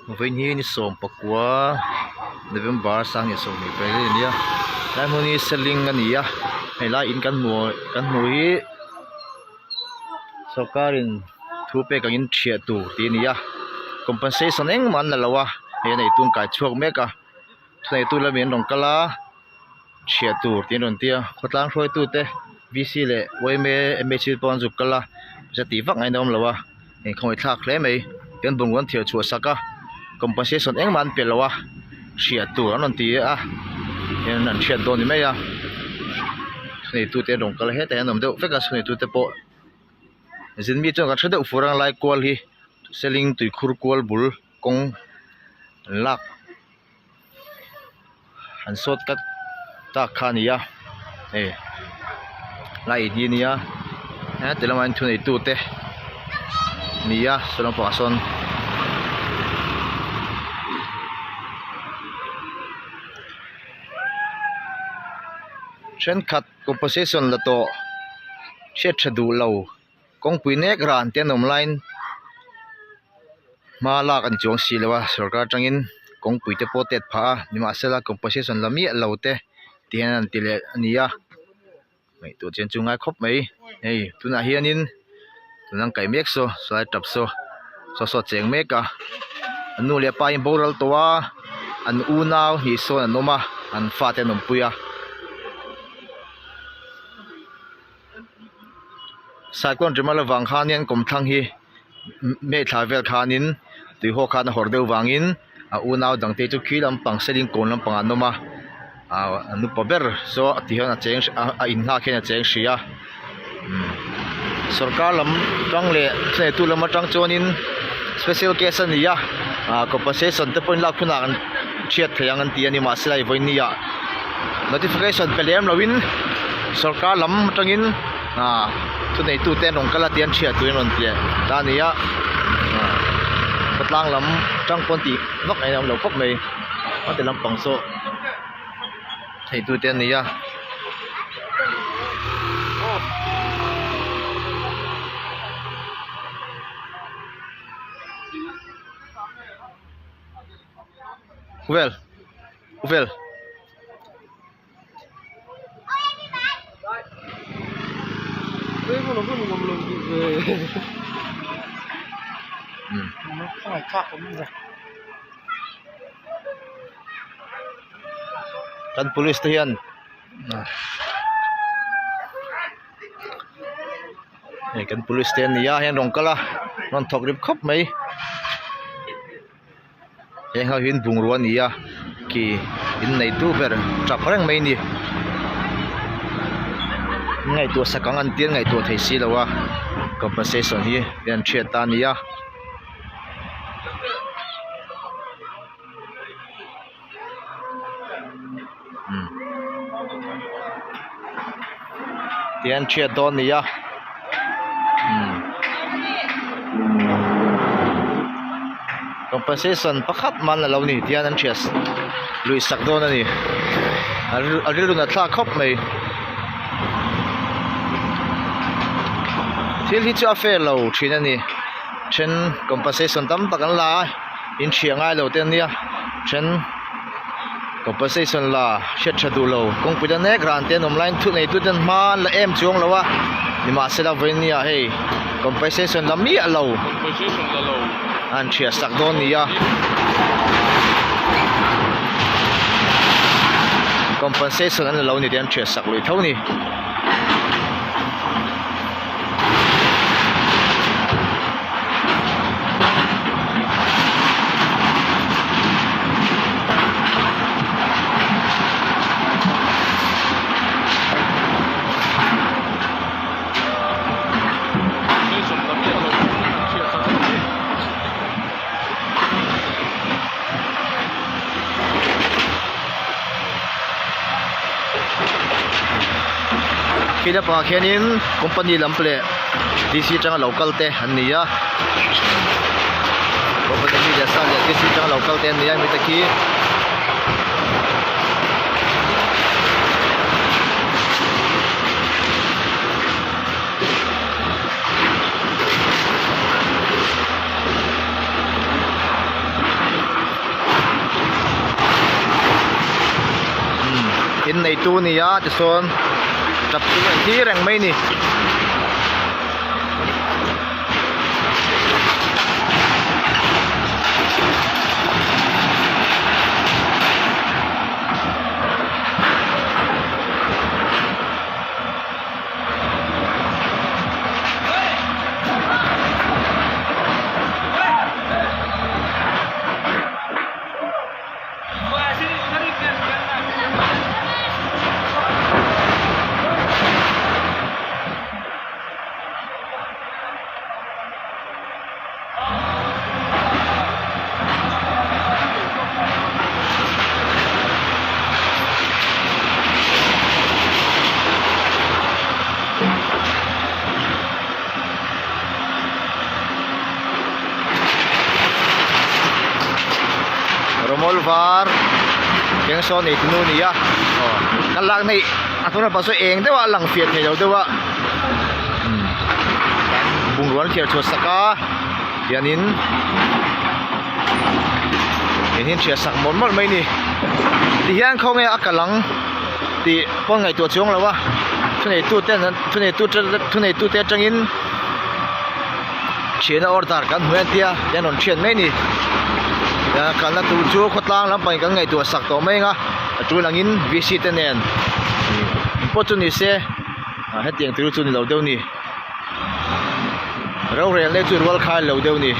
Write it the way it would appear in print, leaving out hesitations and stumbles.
Vawiin hi ni 19 November 2024 a ni a tlai hmun hi seling a ni a hei lai in kan hmu kan hmuh hi sawrkar in thu pek angin thiah tur tih a ni a compensation engmah an la lo a hei a neitu an kai chhuak mek a thuneitu lamin an rawn kal a thiah tur tih an rawn ti a khawtlang hruaitu te v c leh yma m h pawh an zuk kal a za tih vak ngaihna awm lo a inkhawih thlak hle mai tin bungrua an thiar chhuah sak a compensation engmah an pe lo a thiah tur an rawn ti a hian an thiat dawn ni mai a thuneitu te an rawn kal a hetah hian an awm deuh vek a thuneitu te pawh zin mi chuan kan hre deuh fur ang lai kual hi seling tuikhur kual bul kawng an lak. An sawt kat tak kha a ni a hei lai in hi a nia heti lamah hian thuneitu te a ni a saw lampangah sawn thenkhat composition la tawh hriat tha duh lo. Kawngpui nek ran te an awm laiin hma lak an chuang si lo a sorkar atangin kawngpui te pawh tet phah a nimahsela composition la miah lo te ti hian an ti leh a ni a ngaihtuah chian chu ngai khawp mai hei tunah hianin tuna an kaih mek saw saw tap saw saw saw a cheng mek a an nu leh pa in boral tawh a an unau hnih sawn an awm a an fate an awmpui a. Cyclone Jamal avang khanin kawmthlang hi May thla vel khanin tuihaw khan a hawrh deuh vangin a unau dangte chu khi lampang seling kawn lampangah an awm a ah an upa ber saw ti hian a cheng a in nghak hian a cheng hrih a umm sorkar lam tang leh thuneitu lam atang chuanin special case a ni a ah compensation te pawhin lak hunah an hriat theih ang an ti a ni mahse hei vawiin ah notification pe lem loin sorkar lam atangin ah thuneitu te an rawn kal a tih an hriat turin an rawn ti ta a ni a ah khawtlang lam atang pawn tih vak a inang lo khawp mai a ti lampang saw theitu te an ni a. Vel vel. Kan police te hian hei kan police te an ni a hei an rawn kal a rawn thawk rip khawp mai. Heng ho hi bungrua a ni a khi in neitu ber tap reng mai a ni ngaihtuah sak ang an tia ngaihtuah thei si lo a compensation hi an hriat ta a ni a. Tih an hriat dawn a ni a compensation pakhat man a lo ni tihian an hriat lui sak dawn a ni a rilru nat thlak khawp mai thil hi chu a fair lo thin a ni then compensation tam tak an la a in hria ngai lo te an nia then. Compensation la hriat tha duh lo kawngpui la nek ran te an awm laiin thu neitu ten hma an la em chuang lo a nimahsela vawinia hei compensation la miah lo an thiah sak dawn a ni a compensation an la lo ni tih an thiah sak lui tho a ni. Khi lampangah khianin company lam leh d c atanga lo kal te an ni a company mi leh sa leh d c atanga lo kal te an ni a mite khi In neitu a ni a tichuan tap chu a inti reng mai a ni. Rawmawl var eng sawn ei tunu a ni a aw ka lak na hi a tuna pah saw eng deuh a lang fiah thei lo deuh a bungrua an thiar chhuah sak a hianin engin thiah sak mawlh mawlh mai a ni tihian khawnge a kal ang tih pawn ngaihtuah chuang lo a thuneitu ten an thuneitu thuneitu te atangin thianna order kan hmu entia an rawn thian mai a ni kalna tur chu khawtlang lampangin kan ngaihtuah sak tawh mai ang a a tul angin V C te nen pawh chu ni se hetiang tur chu ni lo deuh a ni. Rorelna chu rual khai lo deuh a ni.